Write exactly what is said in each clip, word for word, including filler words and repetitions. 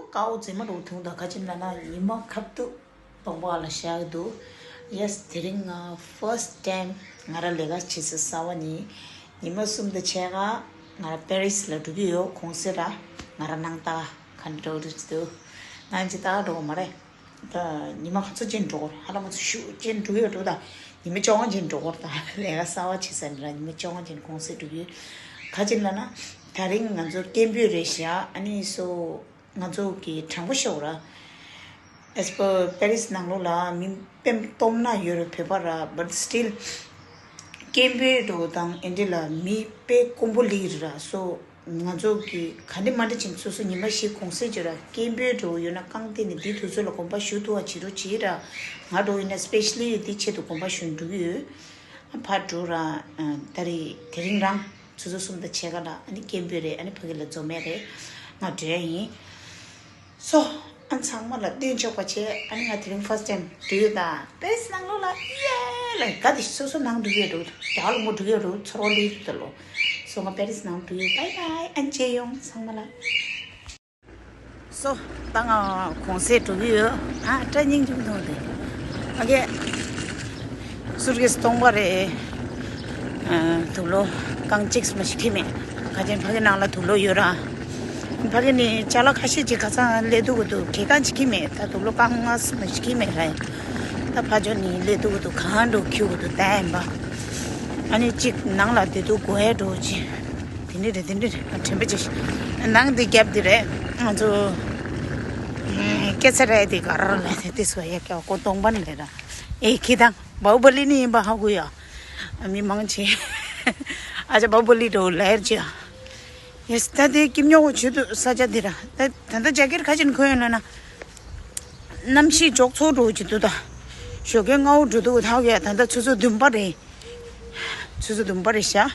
དཀར་པོ་མཛེས་མ་འདྲ་བོ་འཐུང་དང་ག་ཅི་ལབ་ན་ཉི་མ་ཁ་ཐུག་སྟོང་པ་ལ་བཞག་གི་འདུག Yes, དེ་རིང་ང་first time ང་རང་ལས་ཀ་བྱེད་ས་གསར་པ་ནི་ཉི་མ་གསུམ་དང་ཕྱེད་ཀ་ང་རང་པེ་རིས་ལ་འགྲོ་གི་ཡོད། གུང་སེང་ར་ང་རང་ནང་ལྟ་ག་འདྲ་འགྲོ་གི་འདུག་ནང་ཅི་ལྟ་འགྲོ་གི་མ་རེད། ད་ཉི་མ་ག་ཚོད་ཅིག་འགྲོ་གི་རེད། ཧ་ལམ་ང་ཚོ་ཤུགས་ཅིག་འགྲོ་གི་ཡོད་འགྲོ། ད་ཉི་མ་བཅོ་ལྔ་ཅིག་འགྲོ་གི་རེད། ད་ལས་ཀ་གསར་པ་བྱེད་ས་ནི་ར་ཉི་མ་བཅོ་ལྔ་ཅིག་གུང་སེང་འགྲོ་གི་ཡོད། ག་ཅི་ལབ་ན་དེ་རིང་ང་ཚོ་སྐད་འབོད་རེད་བཞག་ཨ་ནི་སོ། ང་ཚོ་གི་དྲང་པོ་ཤོད་ར། As per Paris ནང་ལོགས་ལ་མི་དཔེ་སྟོང་ན་ཡོད་རེད་བོད་པ་ར། But still སྐད་འབོད་འགྲོ་དང་ཨེ་འདྲ་ལ་མི་དཔེ་དཀོན་པོ་ལི་ར། So ང་ཚོ་གི་ག་འདྲ་མ་འདྲ་ཅིག་སོ་སོ་ཉི་མ་བཞི་གུང་སེང་བྱོས་ར། སྐད་འབོད་འགྲོ་ཡོད་ན་རྐང་སྟེང་ནས་འདི་དུས་ཚོད་ལ་གོམ་པ་ཞུ་ཐུབ་པ་བྱེད་རོགས་བྱེད་ར། ང་འགྲོ་ཡིན་ན་specially འདི་ཆེད་དུ་གོམ་པ་ཞུ་འགྲོ་གི་ཡོད། ཕར་འགྲོ་ར། ད་རེས་དེ་རིང་རང་ཆུ་ཚོད་གསུམ་དང་ཕྱེད་ཀ་ལ་ཨ་ནི་སྐད་འབོད་རེད། ཨ་ནི་ཕ་གི་ལ་འཛོམས་ཡས་རེད། ང་འགྲོ་ཡ་ཡིན། སོ། ཨ་ཚང་མ་ལ་སྟོན་ཆོག་པ་བྱས། ཨ་ནི་ང་དེ་རིང་first time འགྲོ་ཡོད་ད། པེ་རིས་ནང་ལོགས་ལ་ཡེ་ལ་ག་དེ་སོ་སོ་ནང་འགྲོ་ཡོད་འགྲོ། རྒྱ་ལོ་མོ་འགྲོ་ཡོད་འགྲོ། ཚོར་བ་ལི་ད་ལོ། སོ་ང་པེ་རིས་ནང་འགྲོ་ཡོད། bye bye ཨ་མཇལ་ཡོང་ཚང་མ་ལ། སོ། ད་ང་གུང་སེང་འགྲོ་གི་ཡོད། ཨ་སྐྲ་སྙིང་རྗེ་མཐོང་དེ། ཨ་ཀེ། སུཊ་ཀེས་སྟོང་པ་རེད། ཨ་དུག་ལོག་རྐང་གཅིག་མ་ཞིག་ཁྱེར་མེད། ཁ་ཅན་ཕ་གི་ནང་ལ་དུག་ལོག་ཡོད་ར། ཕ་གི་ནས་ཅ་ལག་ཁ་ཤས་ཅིག་ཁ་སང་སླེབས་འདུག་གི་འདུག་གལ་གང་ཅིག་ཁྱེར་མེད། ད་དུག་ལོག་རྐང་ལྔ་མ་ཞིག་ཁྱེར་མེད་ར། ད་ཕ་ཇོ་ནས་སླེབས་འདུག་གི་འདུག་གང་འགྲོ་ཁྱུག་གི་འདུག་ད་ཡིན་པ། ཨ་ནི་གཅིག་ནང་ལ་བསྡད་འདུག་དགོས་ཡ་འགྲོ་ཅི། དེ་འདྲ་རེད། དེ་འདྲ་རེད། དྲན་པ་ཅི་ཞིག་ནང་དེ་རྒྱབ་དེ་རེད། ང་ཚོ་སྐད་ཆ་རེད་དེ་ག་ར་ལ་དེ་དེ་སོ་ཡ་སྐྱ་བ་ཀོ་སྟོང་པ་ནི་རེད་ར། ཨེ་ཁྱེད་དང་བའུ་བ་ལི་ནི་ཡིན་པ་ཧ་གོ་ཡ། མི་མང་ཆེ་ཨ་ཅག་བའུ་བ་ལི་འགྲོ་ལེར་ཅི་ཡ། ཡེས་ད་དེ་སྐྱིད་ཉོག་གོ་བྱེད་དུ་ས་ཆ་དེ་ར། ད་ད་ལྟ་ཇེ་ཀེཊ་ཁ་ཅན་གོན་ཡོད་ན་ན། གནམ་གཤིས་འཇོག་ཚོགས་འགྲོ་གི་འདུག་ད་ཞོགས་ཀས་སྔ་པོ་འགྲོ་འདུག་ད་ཧ་གོ་ཡ། ད་ལྟ་ཆུ་ཚོད་བདུན་པ་རེད། ཆུ་ཚོད་བདུན་པ་རེད་ཤག་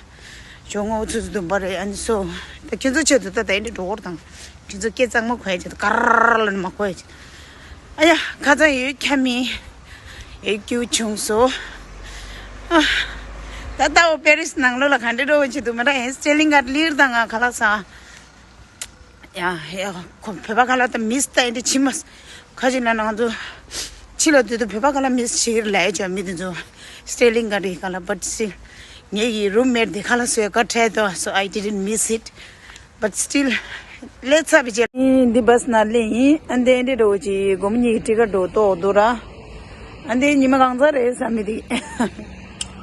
ཞོགས་སྔ་པོ་ཆུ་ཚོད་བདུན་པ་རེད། ཨ་ནི་སོ། ད་ཁྱེད་ཚོ་ཆེད་དུ་ད་ད་ཡིན་འགྲོ་བོར་དང་། ཁྱེད་ཚོ་སྐད་གཙང་མ་གོ་ཡ་ཆེད་དུ་ག་ར་ལ་ནི་མ་གོ་ཡ་ཆེད། ཨ་ཡ་ཁ་ཚ་ཡོད་ཁྱ་མི། ཡོད་ཁྱུ་ཆུང་སོ། ཨ། ད་ལྟ་འོ་པེ་རིས་ནང་ལོགས་ལ་ག་འདྲ་འགྲོ་བ་ཆེད་དུ་མ་ར་ཨེ་སི་ཅེ་ལིང་ག་ལིར་དང་ང་ཁ་ལག་ས། ཡ་ཡ་ཁོ་བོད་པ་ཁ་ལག་ད་མིས་ད་ཨེ་འདྲ་ཕྱི་མ་ཁ་ཅིག་ན་ང་ཚོ་ཕྱི་ལ་དུས་དུ་བོད་པ་ཁ་ལག་མིས་བྱེད་ཀྱི་རེད་ལབ་ཡ་ཅོ་མི་དེ་ཚོ་སི་ཊེ་ལིང་ག་རེད་ཁ་ལག་བཊ་སི་ངེད་ཀྱི་རུམ་མེཊ་དེ་ཁ་ལག་བཟོས་ཀ་ཁྲལ་དོ། So I didn't miss it, but still let's have a འདི་བཱས་ན་ལེ་ཡིན། ཨ་འདི་ཨེ་འདྲ་འགྲོ་ཅི་སྒོར་མོ་གཉིས་ཀྱི་ཊི་ཀེཊ་འགྲོ་ཏོག་འདུག་ར། ཨ་འདི་ཉི་མ་གང་ཚ་རེད་བསམ་མི་འདི།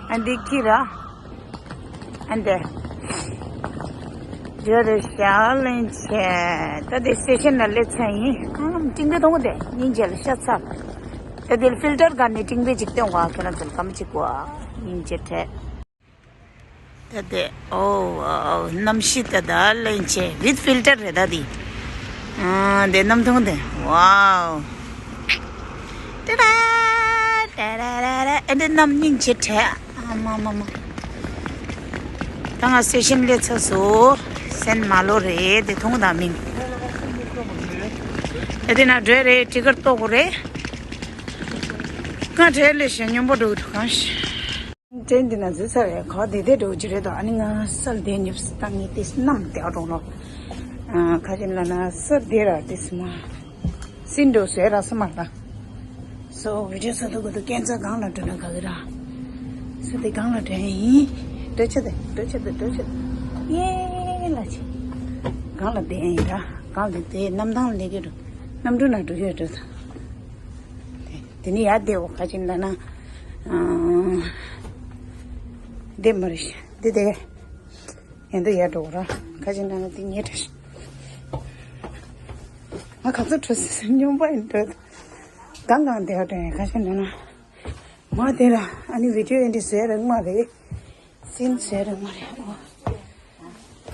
ཨ་འདི་ཁྱི་ར། ཨ་འདི། ཇོ་རེ་ཤ་ལེན་ཆེ། ད་དེ་སི་ཊེ་ཤན་ལ་སླེབས་ཚར་ཡིན། ཨམ་ཀྲིང་པེ་མཐོང་གོ་དེ་སྙིང་རྗེ་ལ་ཤ་ཚ། ད་དེ་ཕིལ་ཊར་ག་ནས་ཀྲིང་པེ་ཅིག་སྟོན་གོ་ཁྱོད་རང་ཚོ་ལ་གམ་ཅིག་གོ་སྙིང་རྗེ་དྲེད། ད་དེ་ཨོ་ཝའོ་གནམ་གཤིས་ད་ད་ལེན་ཆེ། with filter རེད་ད་དེ། ཨ་དེ་གནམ་མཐོང་དེ་ཝའོ། ཏེ་ར་ཏེ་ར་ར་ར། ཨེ་འདི་གནམ་སྙིང་རྗེ་དྲེད། ཨ་མ་མ་མ། ད་ང་སི་ཊེ་ཤན་སླེབས་ཚར་སོང་། སེན་མ་ལོ་རེད་དེ་མཐོང་དང་མིན། ཨེ་དེ་ན་འགྲོ་རེད། ཊི་ཀེཊ་གཏོང་དགོས་རེད། ང་འགྲོ་ལེ་ཤ་སྙོམས་པོ་འགྲོ་གི་འདུག་གང་ཤེས། ཊེན་འདི་ན་འཛུལ་ཚར་རེད། ག་བ་དེ་དེ་འགྲོ་གི་རེད་དོ། ཨ་ནི་ང་སར་དེ་ཉིབ་སི་བཏང་ངེས་ཏེ་སྣམ་དེ་ཨ་རོང་ལོ། ཁ་ཅིག་ལ་ན་སར་དེ་ར་དེ་སི་མ། སིན་འགྲོ་ཟེར་ར་སི་མ་ལ། སོ་བི་ཌིའོ་ས་དུ་གུ་དུ་ཀན་ཚ་གང་ལ་འགྲོ་ན་ག་གི་ར། ས་དེ་གང་ལ་འགྲོ་ཡིན། འགྲོ་ཆ་དེ་འགྲོ་ཆ་དེ་འགྲོ་ཆ་དེ། ཡེ་ལ་ཆེ། གང་ལ་བསྡད་ཡིན་ར། གང་ལ་བསྡད་གནམ་ཐང་ལ་སླེབས་ཀྱི་འགྲོ། གནམ་གྲུ་ན་འགྲོ་ཡོད་འགྲོ་ད། དེ་ནི་ཡར་བསྡད་འོ་ཁ་ཅིག་ལ་ན། བསྡད་མ་རེད་ཤ་འདི་བསྡད། ཡན་དུ་ཡར་འགྲོ་ར། ཁ་ཅིག་ན་ན་དེ་ཉེ་དྲ་ཤ། ང་ག་ཚོད་འགྲོ་སྲིད་སྙོམས་པ་ཡིན་འགྲོ། གང་གང་བསྡད་འགྲོ་ཡིན་ཁ་ཅིག་ན་ན། མ་དེ་ལ་ཨ་ནི་བི་ཌིའོ་ཨེ་འདྲ་བཟོས་རེད་མ་རེད། སིན་བཟོས་རེད་མ་རེད་ཨོ།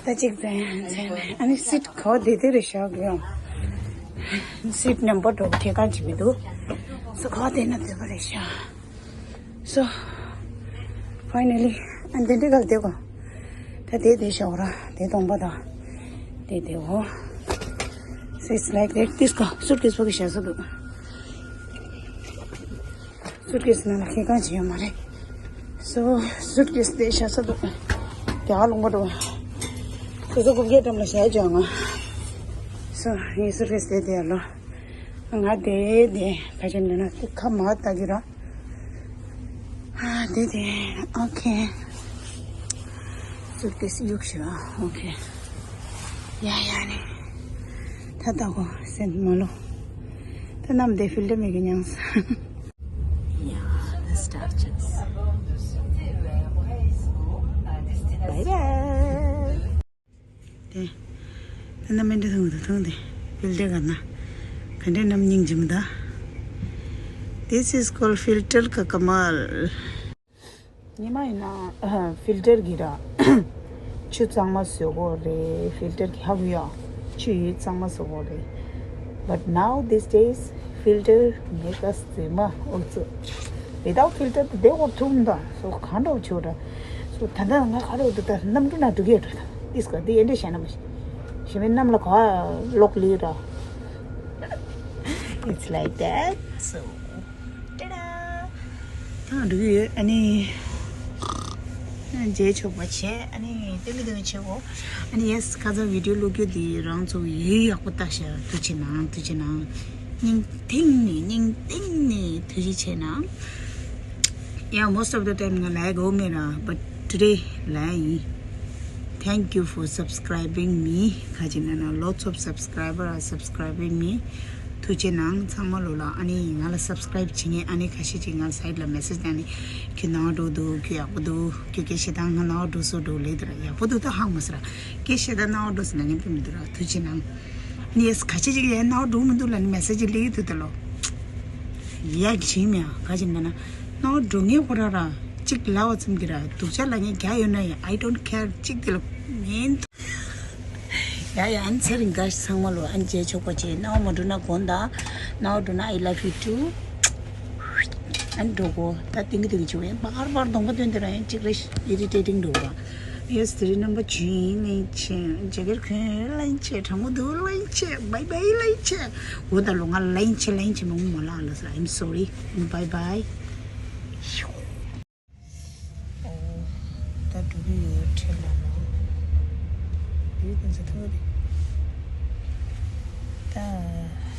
ད་ཅིག་ཙམ་ཙམ་ཨ་ནི་སིཊ་ག་བ་དེ་དེ་རུ་བཞག་དགོས་ཡོང་། སིཊ་ནམ་བར་འགྲོ་གི་ཐད་ཀར་གྱི་མི་འདུག་སོ་ག་བ་དེ་ན་དེ་བ་རེད་ཤག So finally ཨ་འདི་འདྲ་ག་ལ་དེ་གོ། ད་དེ་དེ་བཞག་ར་དེ་སྟོང་པ་དང་དེ་དེ་འོ། So it's like that. This go suitcase བོ་གི་བཞག་ས་འདུག་སུཊ་ཀེས་ནང་ལ་ཁེ་གང་ཅི་ཡོད་མ་རེད། སོ་སུཊ་ཀེས་དེ་བཞག་ས་འདུག་རྒྱ་གར་ལུང་པ་འགྲོ་བ། སོ་སོ་རྐུབ་བཀྱག་འགྲམ་ལ་བཞག་ཅོག་ང་། ངའི་སུཊ་ཀེས་དེ་དེ་ལོ། ང་དེ་དེ་ཕ་ཆེན་ན་ན་ཁ་མ་ལྟ་གི་ར། ཨ་དེ་དེ། ཨོ་ཁེ། སུཊ་ཀེས་གཡུག་ཤི་ར། ཨོ་ཁེ། ཡ་ཡ་ནི། ད་ད་གོ་སེན་མ་ལོ། ད་ནམ་དེ་ཕིལ་ཏར་མེད་གི་མྱངས། Yeah, the star checks. Bye bye. དེ། ད་ནམ་མི་འདྲ་ཐུང་དུ་ཐུང་དེ། ཕིལ་ཏར་ག་ན། ག་འདྲ་ནམ་སྙིང་རྗེ་མི་ད། This is called filter ka kamal. ཉི་མ་ཡིན་ན་ཕིལ་ཏར་གྱི་ར། ཆུ་གཙང་མ་བཟོ་དགོས་རེད། ཕིལ་ཏར་གྱི་ཧ་གོ་ཡ། ཆུ་ཡིས་གཙང་མ་བཟོ་དགོས་རེད། But now these days, filter make us ཟེར་མ་ཨོ་ཙི། Without filter དེ་འོར་ཐུམ་ད། སོ་གང་འགྲོ་ཆོ་ར། སོ་ད་ལྟ་ང་ག་རེ་འདུག་ད་གནམ་གྲུ་ན་འགྲོ་གི་ཡོད་ར། ད་ཏིས་ག་དེ་ཨེ་འདྲ་བྱས་ན་མ་ཤེས། ཞེ་མེད་གནམ་ལ་ག་ལོག་ལི་ར། It's like that. So, ta-da! ད་འགྲོ་གི་ཡོད། ཨ་ནི། རྗེས་ཆོག་པ་བྱས། ཨ་ནི་སྟོན་གི་སྟོན་གི་བྱེད་གོ། ཨ་ནི་ཡེས་ཁ་སང་བི་ཌིའོ་བླུག་རྒྱུ་དེ་རང་ཚོ་ཡིད་ཡག་པོ་བཏགས་ཤག་ཐུགས་རྗེ་གནང་། ཐུགས་རྗེ་གནང་། སྙིང་ཐིང་ནས་སྙིང་ཐིང་ནས་ཐུགས་རྗེ་ཆེ་གནང་། Yeah, most of the time ང་ལའི་གོ་མེད་ར། But today ལའི་ཡིན། Thank you for subscribing me. ག་ཅི་ན་ན་lots of subscriber are subscribing me. ཐུགས་རྗེ་གནང་ཚང་མ་ལོ་ལ། ཨ་ནི་ང་ལ་སབ་སི་ཀ་རའིབ་བྱེད་མཁན་ཨ་ནི་ཁ་ཤས་ཅིག་ང་ལ་སའིཌ་ལ་མེ་སེཇ་བཏང་ནས། ཁྱོད་ནང་འགྲོ་འདུག་ཁྱོད་ཡག་པོ་འདུག་ཁྱོད་སྐད་བཤད་སྟངས་ང་ནང་འགྲོ་སོ་འགྲོ་ལེ་དུ་ར། ཡག་པོ་འདུག་ད་ཧང་མ་སི་ར། སྐད་བཤད་སྟངས་ནང་འགྲོ་སོ་ན་ངན་པ་མི་འདུག་ར། ཐུགས་རྗེ་གནང་། ཨ་ནི་ཡེས་ཁ་ཤས་ཅིག་ཡ་ནང་འགྲོ་མི་འདུག་ལ་ནི་མེ་སེཇ་ཅིག་ལེ་དུ་ད་ལོ། ཡ་ཇི་མ་ཡ་ག་ཅི་མ་ན། ནང་འགྲོ་ངེས་ཁོ་ར་ར། གཅིག་ལ་བ་ཙམ་གྱི་ར། སྡུག་ཅག་ལ་ངས་རྒྱ་ཡོད་ན་ཡ། I don't care གཅིག་དེ་ལ་མིན། ཡ་ཡ་ཨན་ཚེ་རིང་ག་ཚང་མ་ལོ། ཨན་རྗེས་ཆོག་པ་བྱེད། ནའོ་མ་འགྲོ་ན་དགོངས་དག་ནའོ་འགྲོ་ན་I love you too. ཨན་འགྲོ་གོ། ད་ཏིང་གི་ཏིང་གི་བྱེད་གོ། ཡ་བར་བར་གདོང་པ་སྟོན་དེ་ར་ཡང་གཅིག་རེ་ཨི་རི་ཊེ་ཊིང་འགྲོ་གོ། ཡེས་དེ་རིང་རྣམ་པ་བྱིན་ལེན་ཆེ། ཇེ་གེར་ཁོན་ལེན་ཆེ། དྲང་མོ་འདུག་ལེན་ཆེ། བའི་བའི་ལེན་ཆེ། འོ་ད་ལོ་ང་ལེན་ཆེ་ལེན་ཆེ་མང་མོ་ལ་ལ་ས། I'm sorry. Bye bye. ད་འགྲོ་གི་ཡོད། ཁྲེལ་ལ་ནོ། ཡོད་ཀུན་ཚ་ཐུག་རེད། ད་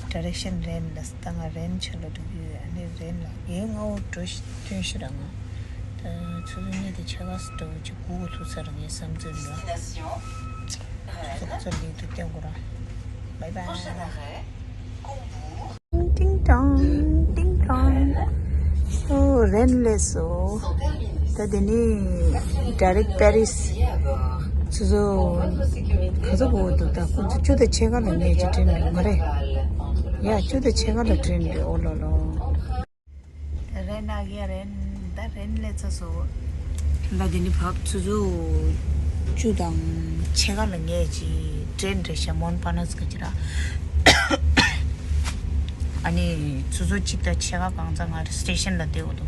ཌའི་རེག་ཤན་རེན་ལ་ད་ང་རེན་ཆ་ལ་འགྲོ་གི་ཡོད། ཨ་ནི་རེན་ལ་ངའི་སྔ་བོ་འགྲོ་ཤི་ཐོན་ཤི་ར། ང་ད་ཆུ་ཚོད་གཉིས་དང་ཕྱེད་ཀ་སུ་འགྲོ་གི་ཅིག་སྒུག་གོ་ཐུག་ཚར། ངའི་བསམ་ཚུལ་ལ་ཆུ་ཚོད་ལ་ལིག་ཏུ་བསྟན་དགོས་ར། Bye bye. ཏིང་ཏོང་། ཏིང་ཏོང་། ཨོ་རེན་སླེབས་སོ། ད་དེ་ནི་ཌའི་རེག་པེ་རིས། ཆུ་ཚོད་ག་ཚོད་འགོར་འདུག་ད་ཁོ་ཚོ་བཅུ་དང་ཕྱེད་ཀ་ལ་ངས་ཀྱི་ཏྲེན་རེད་མ་རེད། ཡ་བཅུ་དང་ཕྱེད་ཀ་ལ་ཏྲེན་རེད། ཨོ་ལོ་ལོ། རེན་ཨ་གེན་རེན། ད་རེན་སླེབས་ཚར་སོང་། ད་དེ་ནི་བབ་ཆུ་ཚོད་བཅུ་དང་ཕྱེད་ཀ་ལ་ངས་ཀྱི་ཏྲེན་རེད་ཤག་མོན་པ་ན་སི་ག་ཅི་ར། ཨ་ནི་ཆུ་ཚོད་གཅིག་དང་ཕྱེད་ཀ་གང་ཙམ་ང་རེ་སི་ཊེ་ཤན་ལ་བསྡད་འོ་དོ།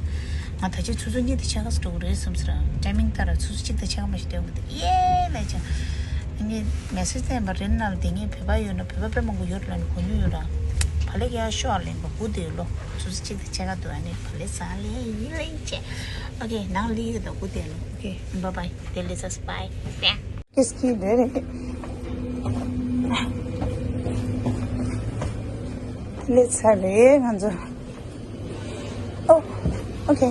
ང་ད་ཆ་ཆུ་ཚོད་གཉིས་དང་ཕྱེད་ཀ་སུ་འགྲོ་གི་རེད་བསམ་ཟེར། ཊའི་མིང་ལྟར་ཆུ་ཚོད་གཅིག་དང་ཕྱེད་ཀ་མ་ཞིག་བསྡད་འོ་དེ་ཡེ་ལས་ཀྱང་། ངས་མེ་སེཇ་བསྟན་པ་རེན་ནང་ལ་དེ་ངས་བོད་པ་ཡོད་ན་བོད་པ་དཔེ་མང་པོ་ཡོད་ལ་ནི་གོ་མྱོང་ཡོད་ར། བ་ལེ་ག་ཡ་ཤོ་ཨ་ལེན་པ་གུ་དེ་ལོ། ཆུ་ཚོད་གཅིག་དང་ཕྱེད་ཀ་འདུག་ཨ་ནི་བ་ལེ་ས་ལེ་ཡི་ལེན་ཆེ། Okay, now leave the good day. Okay, bye bye. Delicious bye. Yeah. Qu'est-ce qu'il est? ལས་ཚར་རེད་ང་ཚོ། ཨོ། ཨོ་ཁེ།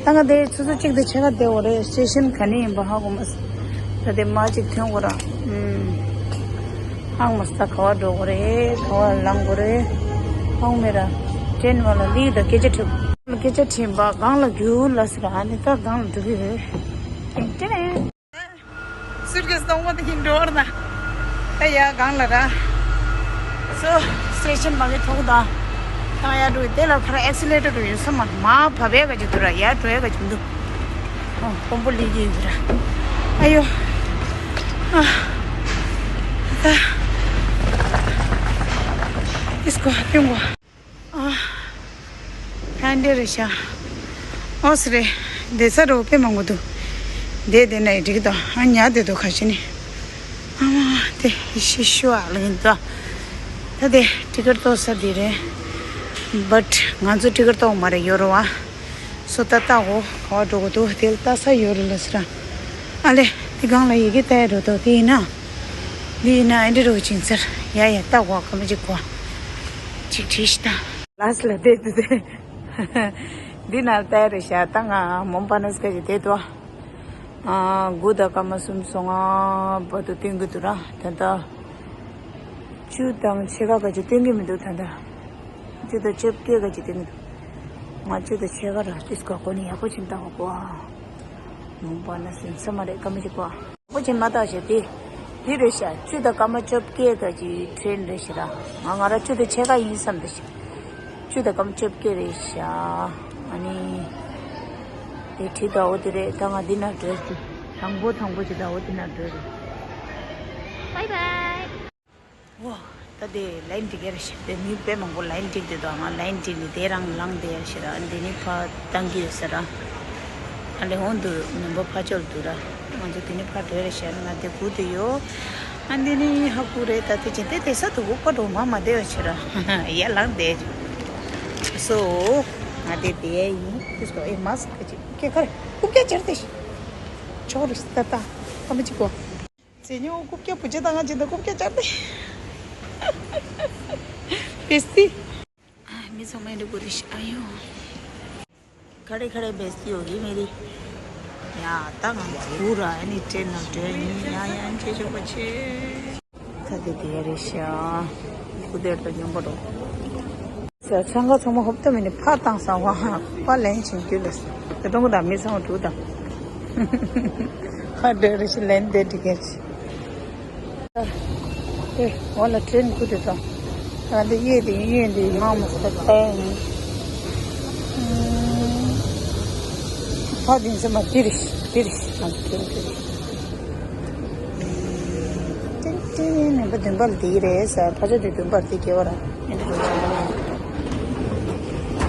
ད་ང་དེ་ཆུ་ཚོད་གཅིག་དང་ཕྱེད་ཀ་བསྡད་འོ་རེད། སི་ཊེ་ཤན་ག་ནས་ཡིན་པ་ཧ་གོ་མ་སོང་། ད་དེ་མ་གཅིག་ཐོན་འོ་ར། ཨུམ། ཧང་མ་སོང་། ད་ག་བ་འགྲོ་དགོས་རེད། ག་བ་ལངས་དགོས་རེད། ཧང་མེད་ར། ཏྲེན་བ་ལ་ལིག་དང་སྐད་ཆ་དྲིས། སྐད་ཆ་དྲིས་པ་སྒང་ལ་རྒྱུག་ལ་ཟེར། ཨ་ནི་ད་སྒང་ལ་འགྲོ་གི་རེད། ཏེང་ཏེ་རེད། སུཊ་ཀེས་གཏོང་བ་དེ་ཧིན་འགྲོ་བར་ན། ད་ཡ་སྒང་ལ་ར། སོ། སི་ཊེ་ཤན་མ་གི་ཐོག་ད། ད་ཡ་འགྲོ་དེ་ལ་ཁ་ར་ཨེག་སི་ལེ་ཊར་ཡོད་ས་མ་མ་བབས་ཡ་ག་ཅིག་འདུག་ར། ཡ་འགྲོ་ཡ་ག་ཅིག་འདུག་ཨོ་དཔོན་པོ་ལི་གི་ཡོད་ར། ཨ་ཡོ། ཨ། ད། ཨིས་ཀོ་ཧ་ཏེང་གོ། ཨ། ཕན་འདྲེ་རེད་ཤག་ཨོ་སི་རེད། བསྡད་ས་རོ་དཔེ་མང་པོ་འདུག་བསྡད་བསྡད་ན་ཡི་འགྲིག་གི་འདུག་ཨ་ཉལ་བསྡད་འདུག་ཁ་ཤས་ནི། ཨ་མ་དེ་ཤི་ཤུ་ཨ་ལ་ཡིན་འདུག་ད་དེ་ཊི་ཀེ་ཊི་གཏོང་ས་འདི་རེད། བཊ་ང་ཚོ་ཊི་ཀེ་ཊི་གཏོང་མ་རེད་ཡོད་རེད་བ། སོ་ད་ལྟ་འོ་ག་བ་འགྲོ་གི་འདུག་དེ་ལ་ལྟ་ས་ཡོད་རེད་ལ་ཟེར། ཨ་ལེ་དེ་སྒང་ལ་ཡི་གེ་ལྟ་ཡ་འགྲོ་འདུག་དེ་ཡིན་ན། འདི་ན་ཨེ་འདྲ་རོ་ཅིང་ཚར། ཡ་ཡ་ལྟ་བ་ག་མ་ཅིག་གོ་ཅིག་བྲིས་ཤི་ད། ལ་སི་ལ་བསྡད་དེ་དེ། འདི་ན་ལྟ་ཡ་རེད་ཤག་ད་ང་མོན་པ་ནས་སྐད་ཀྱི་བསྡད་དོ། ཨ། དགུ་དང་སྐར་མ་གསུམ་སོང་ང་བར་དུ་སྟོན་གྱི་འདུག་ར། ད་ལྟ་བཅུ་དང་ཕྱེད་ཀ་ག་ཅིག་སྟོན་གྱི་མི་འདུག་ད་ལྟ་བཅུ་དང་བཅོ་བརྒྱད་ག་ཅིག་སྟོན་གྱི་འདུག་ང་བཅུ་དང་ཕྱེད་ཀ་ར་ཏིས་ཀ་གོ་ནི་ཡག་པོ་ཕྱིན་ལྟ་བ་གོ། མོན་པ་ནས་སེམས་ས་མ་རེད་ཀ་མ་ཅིག་གོ། ཁོ་ཆེན་མ་བཏགས་ཤག་དེ། དེ་རེད་ཤག་བཅུ་དང་སྐར་མ་བཅོ་བརྒྱད་ག་ཅིག་ཁྲེན་རེད་ཤག་ར། ང་ང་ར་བཅུ་དང་ཕྱེད་ཀ་ཡིན་བསམ་འདུག་ཤག་བཅུ་དང་སྐར་མ་བཅོ་བརྒྱད་རེད་ཤག་ཨ་ནི། དེ་བྲིས་དང་འོ་དེ་རེད། ད་ང་འདི་ན་འགྲོ་ཟེར། དང་པོ་དང་པོ་བྱེད་དང་འོ་དེ་ན་འགྲོ་རེད། Bye bye. ཝ། ད་དེ་ལའིན་འགྲིག་གི་རེད་ཤག་དེ་མི་དཔེ་མང་པོ་ལའིན་འགྲིག་དེ་དང་ང་ལའིན་འགྲིག་ནི་དེ་རང་ལངས་དེ་ཡ་ཤི་ར། འདི་ནི་ཕ་བཏང་གི་ཡོད་ས་ར། ཨ་ལེ་ཧོན་དུ་ནུམ་པ་ཕ་ཅོལ་དུ་ར། ང་ཚོ་དེ་ནི་ཕ་བྲོས་རེད་ཤག་ང་དེ་སྒུག་དེ་ཡོད། ཨ་འདི་ནི་ཧ་གུ་རེད། ད་དེ་ཅི་དེ་དེ་ས་དུ་གུག་པ་འགྲོ་མ་མ་དེ་ཡ་ཤི་ར། ཡ་ལངས་དེ། སོ། ང་དེ་དེ་ཡ་ཡིན་དེ་སོ་ཨེ་མ་སི་ཁ་ཅིག་ཀེ་ཁ་རེ་རྐུབ་ཀྱ་ཅར་དེ་ཤི། ཆོག་རེ་ཤི་ད་ད་ཀ་མ་ཅིག་གོ། ཟེ་ཉོ་རྐུབ་ཀྱ་བུ་ཆ་དང་ང་ཅི་འདྲ་རྐུབ་ཀྱ་ཅར་ཏེ། བེ་སི། ཨ་མི་ཚང་མ་འདི་གོ་རེ་ཤི་ཨ་ཡོ། ཁ་རེ་ཁ་རེ་བེ་སི་ཡོ་གི་མི་རི། ཡ་ད་ང་ཚོ་ར་ཨ་ནི་ཏྲེན་ནང་ཏྲེན་ཡིན་ཡ་ཡ་ཅེ་ཅོ་པ་ཆེ། ད་དེ་དེ་རེད་ཤག་ཁུ་དེར་དུ་ཉོན་པ་འགྲོ། ས་ཚང་ཁ་ཚང་མ་ཧོབ་ཏེ་མི་ནི་ཕ་བཏང་ས་བ་ཧ་པ་ལན་ཆིན་རྒྱུ་ལ་ས་དེ་གྲོང་གི་ད་མི་ཚང་མ་འགྲོ་དང་། ཧ་འདྲེ་རེ་ཤི་ལན་དེ་འགྲིག་གེ་ཆི། ཨེ་འོ་ལ་ཏྲེན་ཁུ་དེ་དང་། ད་འདི་གཡས་དེ་གཡོན་དེ་མང་མོ་ས་ཏན། ཕ་དེ་ཚང་མ་དེ་རེ་ཤི་དེ་རེ་ཤི་དང་དེ་རེ་ཤི། ཏན་ཏན་ནམ་པ་བདུན་པ་ལ་དེ་རེད་ཟེར། ཕ་ཆོས་དེ་བདུན་པར་དེ་སྐྱེ་བ་ར།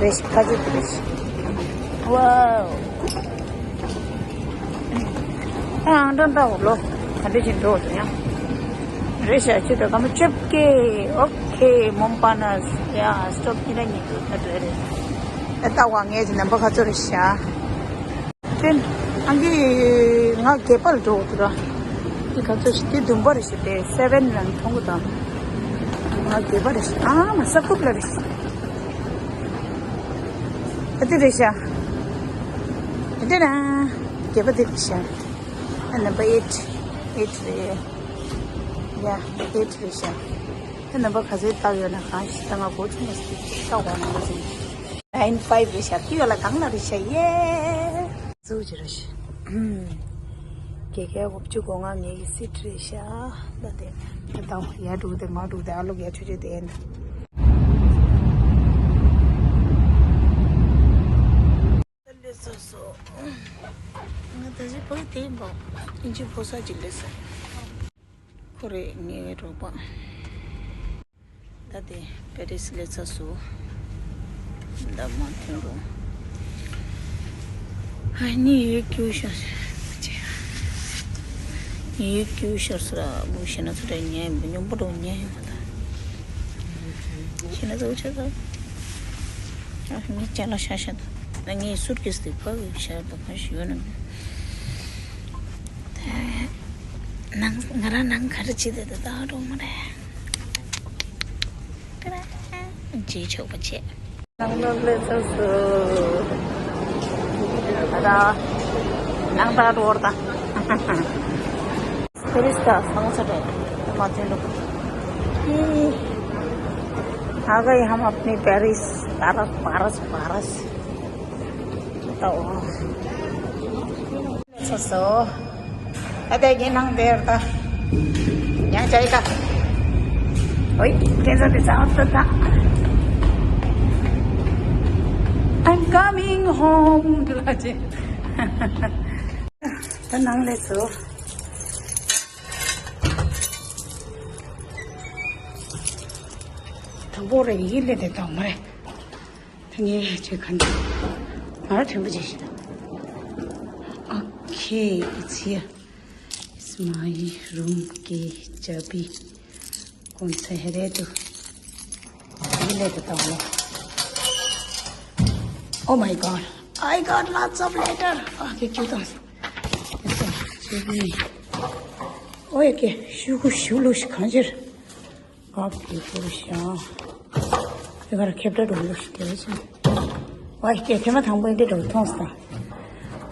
རེད་ཕ་ཆོས་དེ་རེད། ཝའོ། ཨང་ཀྲང་ཏའོ་ལོ། ག་འདྲ་ཅིག་འགྲོ་ཡང་། རེད་ཤག་བཅུ་དང་སྐར་མ་བཅོ་བརྒྱད། ཨོ་ཁེ། མོན་པ་ནས་ཡ་སི་ཊོབ་གཉིས་ན་གཉིས་འདུག་ད་འགྲོ་རེད། ཨ་ལྟ་བ་ངས་ཀྱི་ནམ་པ་ག་ཚོད་རེད་ཤག་ཏན། ཨང་ཀི་ང་བརྒྱད་པ་ལ་འགྲོ་འདུག་ར། འདི་ག་ཚོད་ཞིག་འདི་བདུན་པ་རེད་ཤག་དེ་སེ་བེན་རང་མཐོང་གི་དང་། ང་བརྒྱད་པ་རེད་ཤག་ཨ་མ་ས་ཁུག་ལ་རེད་ཤག་ཨ་འདི་རེད་ཤག་འདི་ན་བརྒྱད་པ་འདི་རེད་ཤག་ཨ་ནམ་པ་ཨེ་ཊི། ཨེ་ཊི་རེད། ཡ་ཨེ་ཊི་རེད་ཤག་ཨ་ནམ་པ་ག་ཚོད་བཏགས་ཡོད་ན་གང་ཞིག་ད་ང་གོ་ཆུང་ངུ་ཞིག་བཏགས་པ་ན་ཟིན། ནའིན་ཕའིབ་རེད་ཤག་ཏི་ཡོ་ལ་གང་ལ་རེད་ཤག་ཡེ། གཙོ་ཆེ་རེད་ཤག་ཀེ་ཀེ་དགུ་བཅུ་གོ་ལྔ་ངེད་ཀྱི་སི་ཊི་རེད་ཤག་ད་དེ་ད་ཡ་འགྲུག་དེ་མ་འགྲུག་དེ་ཨ་ལོག་ཡ་ཆུ་ཆུ་དེ་ཡིན། སླེབས་སོང་། ང་ད་གཟོད་བོད་དེ་ཡིན་པ། ཨིན་ཇི་ཕོ་གསར་ཅིག་སླེབས་སོང་། ཁོ་རེ་ངའི་རོགས་པ། ད་དེ་པེ་རིས་སླེབས་ཚར་སོང་། ད་མ་ཐོན་རོགས། ཨ་ནི་ཡོད་ཀྱུ་ཤོར། ཡོད་ཀྱུ་ཤོར་སོང་ར་བུ་ཤེ་ན་ཚོ་དྲན་ཉན་མི་ཉུང་པོ་འགྲོ་ཉན་ཡོད་མ་ད། ཤེ་ན་ཚོ་ཆ་ཚ། ཨ་མི་ཅ་ལག་ཤ་ཤ་ད། ང་ངའི་སུར་ཀེས་དེ་ཕ་གི་ཤ་ད་ཕ་ཞིག་ཡོད་ན་མི། ནང་ང་རང་ནང་ག་རེ་བྱེད་དེ་ད་ད་འགྲོ་མ་རེད། ཅི་ཆོག་པ་བྱེད། ནང་ལ་སླེབས་ཚར་སོང་། ད་ནང་ད་འགྲོ་བར་ད། ཕེ་རིས་ད་སང་ས་རེད་མ་ཐོན་འགྲོ། आ गए हम अपने Paris. Paris, Paris, Paris. तो सो सो। अबे ये नंग देर था। यहाँ जाएगा। ओए, कैसा कैसा आप तो था। I'm coming home. राजे। तो नंग ले सो। དང་པོ་རེ་ཡིན་ལེ་དེ་དང་མ་རེད། ངས་ཁྱོད་གང་ང་ར་ཐོན་པ་ཅིག་ཤི་ད། Okay, it's here. It's my room key, चाबी। कौन सा है रे तू? ये ले देता हूँ मैं। Oh my God, I got lots of letter. Okay, क्यों तो? ཨོ་ཡ་ཀེ་ཤུ་གུ་ཤུ་ལུ་ཤི་གང་ཅིར། ཨ་ཕི་ཕུ་ཤ། དེ་གར་ཁེབ་ཏ་འགྲོ་ལུ་ཤི་དེ་ཅི། ཨོ་ཡ་ཀེ་ཐེ་མ་དང་པོ་ཨིན་དེ་འགྲོ་ཐོང་སྟ།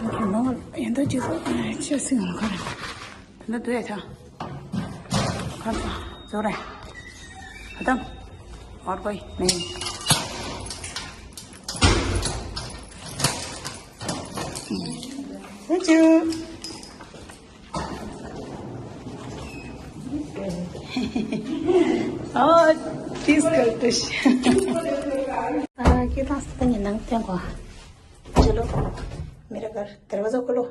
ཨ་ཁེ་མ་ཡན་ད་ཅི་སོ་ཅི་སི་ང་ག་ར། ད་དུ་ཡ་ཐ། ཁ་ཚ་ཛོ་རེ། ཁ་ཏམ། ཨོར་གོ་ཡི་མེ། Thank you. Oh, this girl too. Ah, kita setengah nang tengok. चलो, मेरा घर, दरवाजा खोलो।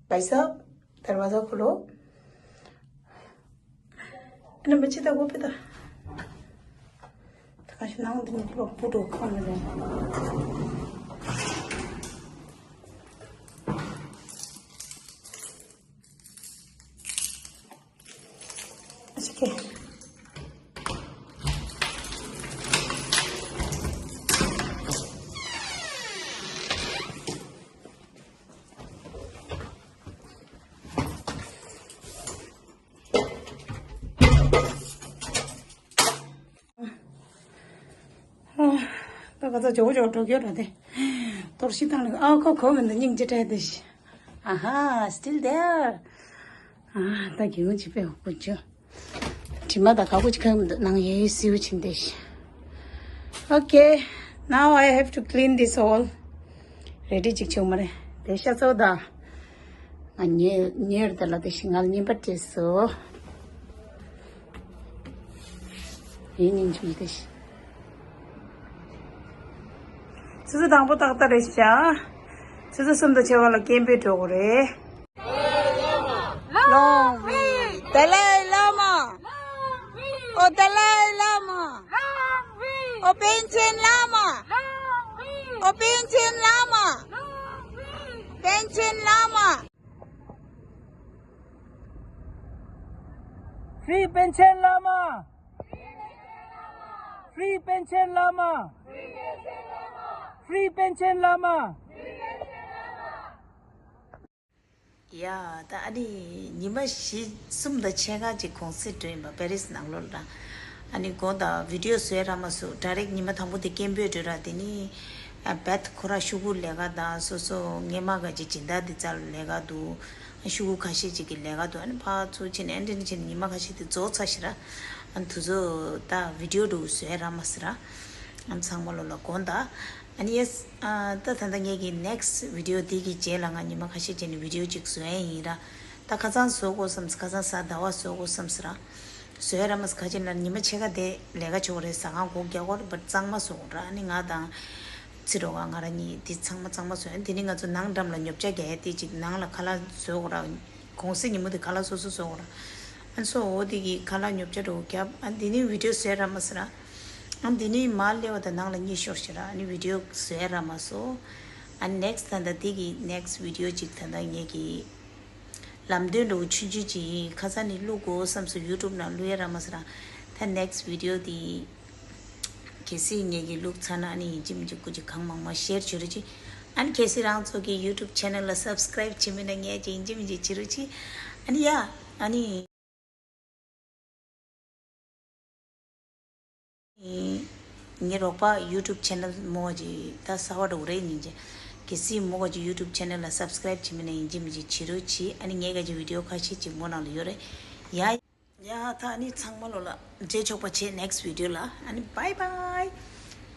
भाई साहब, दरवाजा खोलो। अरे बच्चे, तो वो पे तो। तो कहीं ना उन दिन लोग पूरा खाने दें। ད་ག་ཚོད་ཇོ་བོ་ཇོ་བོ་འགྲོ་རྒྱུ་ར་དེ། གཏོར་བཤིག་བཏང་ནས་ཨ་ཁོ་ཁོ་མི་འདུག་སྙིང་རྗེ་སྤྲད་དེ་ཤི། ཨ་ཧ། Still there. ཨ་ད་གི་ངུ་ཅི་པེ་ཧོ་ཀུ་ཅོ། དྲི་མ་དང་ག་གུ་ཅི་ཁ་མི་འདུག་ནང་ཡེ་སིའུ་ཆིན་དེ་ཤི། Okay, now I have to clean this all. རེ་ཌི་ཅིག་ཆོག་མ་རེད་དེ་ཤ་ཚོ་ད། ང་ཉེ་ཉེར་དེ་ལ་དེ་ཤི་ང་ལ་ཉིན་པར་བྱས་སོ། ཡིན་ཉིན་ཆུང་དེ་ཤི། ཆུ་ཚོད་དང་པོ་ཏག་ཏག་རེད་ཤག་ཆུ་ཚོད་གསུམ་དང་ཕྱེད་ཀ་ལ་སྐད་འབོད་འགྲོ་དགོས་རེད། Long live Dalai Lama. Oh, Dalai Lama. Oh, Panchen Lama. Oh, Panchen Lama. Panchen Lama. Free Panchen Lama! Free Panchen Lama! Free Panchen Lama! ཡ། ད་ཨ་ནི་ཉི་མ་བཞི་གསུམ་དང་ཕྱེད་ཀ་ཅིག་གུང་སེང་འགྲོ་ཡིན་པ། པེ་རིས་ནང་ལོགས་ལ། ཨ་ནི་དགོང་དག་བི་ཌི་ཡོ་བཟོས་ར་མ་སོང་། ཌའི་རེག་ཉི་མ་དང་པོ་དེ་སྐད་འབོད་འགྲོ་ར། དེ་ནི་ཨ་བེད་ཁོ་ར་ཤུ་གུ་ལས་ཀ་དང་སོ་སོ་ངེ་མ་ག་ཅིག་སྦྱིན་བདག་དེ་རྩ་ལ་ལས་ཀ་འདུག་ཤུ་གུ་ཁ་ཤས་ཅིག་གི་ལས་ཀ་འདུག་ཨ་ནི་ཕར་ཚུར་ཕྱིན་ནས་ཨ་འདྲ་ནི་ཕྱིན་ནས་ཉི་མ་ཁ་ཤས་དེ་རྫོགས་ཚར་ཤག་ར། ཨ་ནི་དུས་ཚོད་ད་བི་ཌི་ཡོ་འདྲ་བོ་བཟོས་ར་མ་སོང་ར། ཨ་ནི་ཚང་མ་ལོ་ལ་དགོངས་དག་ཨ་ནི་ཡེས། ཨ་ད་ད་ལྟ་ངེད་ཀྱི་ནེག་སི་ཊི་བི་ཌི་ཡོ་འདི་གི་རྗེས་ལ་ང་ཉི་མ་ཁ་ཤས་རྗེས་ནས་བི་ཌི་ཡོ་ཅིག་བཟོ་ཡ་ཡིན་ར། ད་ཁ་སང་བཟོ་དགོས་བསམས། ཁ་སང་གཟའ་ཟླ་བ་བཟོ་དགོས་བསམས་ར། བཟོས་ར་མ་ཟ་ཁ་ཅིག་ལ་ཉི་མ་ཕྱེད་ཀ་དེ་ལས་ཀ་བྱེད་དགོས་རེད། ཟ་ཁང་སྒོ་རྒྱག་དགོས་རེད་པ། གཙང་མ་བཟོ་དགོས་ར། ཨ་ནི་ང་དང་ཚེ་རོགས་ང་རང་གཉིས་འདི་ཚང་མ་གཙང་མ་བཟོ་ཡ། འདི་ནི་ང་ཚོ་ནང་འགྲམ་ལ་ཉོ་ཆ་རྒྱག་ཡ་དེ་ཅིག་ནང་ལ་ཁ་ལག་བཟོ་དགོས་ར། གུང་སེང་ཉིན་མོ་དེ་ཁ་ལག་སོ་སོ་བཟོ་དགོས་ར། ཨ་ནི་སོ་འོ་དེ་གི་ཁ་ལག་ཉོ་ཆ་འགྲོ་རྒྱབ། ཨ་འདི་ནི་བི་ཌི་ཡོ་བཟོས་ར་མ་ཟ་ར། ཨ་འདི་ནི་མ་སླེབས་པ་དང་ནང་ལ་གཉིད་ཤོར་ཤག་ར། ཨ་ནི་བི་ཌི་ཡོ་བཟོས་ར་མ་སོང་། ཨ་ནེག་སི་ཊི་ད་ལྟ་འདི་གི་ནེག་སི་ཊི་བི་ཌི་ཡོ་ཅིག་ད་ལྟ་ངེད་ཀྱི་ལམ་སྟོན་འགྲོ་ཆུང་ཆུང་ཅིག་ཡིན། ཁ་སང་ནི་བླུག་དགོས་བསམས་སོང་། ཡུ་ཊུབ་ནང་བླུག་ཡ་ར་མ་ཟ་ར། ད་ནེག་སི་ཊི་བི་ཌི་ཡོ་འདི་གལ་སྲིད་ངེད་ཀྱི་བླུག་ཚར་ན་ཨ་ནི་ཡིན་གཅིག་མིན་གཅིག་སྐུ་མཁྱེན་གང་མང་མང་ཤེར་བྱེད་རོགས་གྱིས། ཨ་ནི་གལ་སྲིད་རང་ཚོ་གི་ཡུ་ཊུབ་ཆེ་ནལ་ལ་སབ་སི་ཀ་རའིབ་བྱེད་མེད་ན་ངེད་ཀྱི་ཡིན་གཅིག་མིན་གཅིག་བྱེད་རོགས་གྱིས། ཨ་ནི་ཡ། ཨ་ནི། ངའི་རོགས་པ་ཡུ་ཊུབ་ཆེ་ནལ་མོ་གཅིག་ད་གསར་པ་འགྲོ་རེད་ཡིན་གྱི། གལ་སྲིད་མོ་གཅིག་ཡུ་ཊུབ་ཆེ་ནལ་ལ་སབ་སི་ཀ་རའིབ་བྱེད་མེད་ན་ཡིན་གཅིག་མིན་གཅིག་བྱེད་རོགས་གྱིས། ཨ་ནི་ངའི་ག་གི་བི་ཌི་ཡོ་ཁ་ཤས་ཅིག་མོ་ནང་ལ་ཡོད་རེད་ཡ། ཡ་ད་ཨ་ནི་ཚང་མ་ལོ་ལ་མཇལ་ཆོག་པ་བྱེད་ནེག་སི་ཊི་བི་ཌི་ཡོ་ལ། ཨ་ནི་བྷའི་བྷའི།